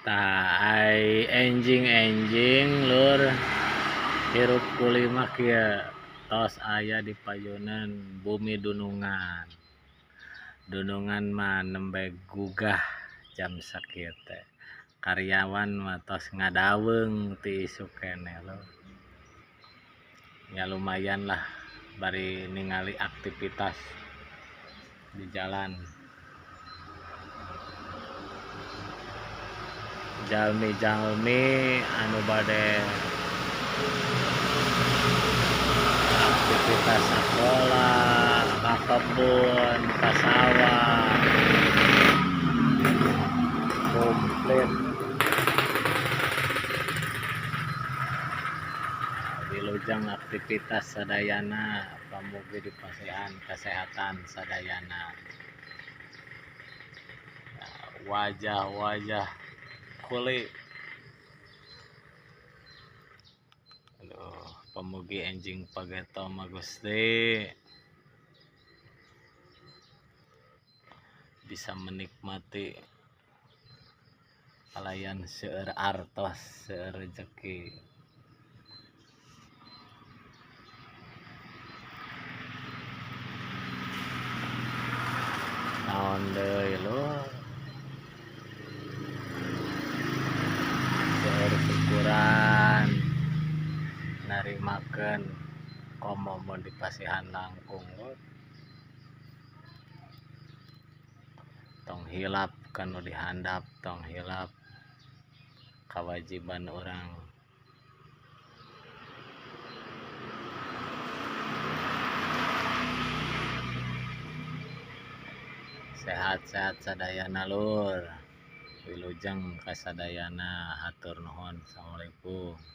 Tah ai enjing-enjing lur hirup kuli mah kieu tos aya di payunan bumi dunungan. Dunungan mah nembe gugah jam sakieu teh. Karyawan mah tos ngadaweung ti isuk keneh lur. Ya lumayan lah bari ningali aktivitas di jalan. Jalmi-jalmi anu bade aktivitas sekolah, ka kebun, ka sawah, komplit. Wilujeng aktivitas sadayana, pamugi dipasihan kesehatan sadayana. Wajah-wajah kuli. Aduh, pamugi enjing pageto mah Gusti bisa menikmati kalayan seueur artos, seueur rejeki. Naon deui lur? Seueur syukuran narimakeun komo mun dipasihan langkung lur. Tong hilap kanu dihandap, tong hilap kewajiban urang. Sehat-sehat sadayana lur. Wilujeng kasadayana, hatur nuhun. Assalamualaikum.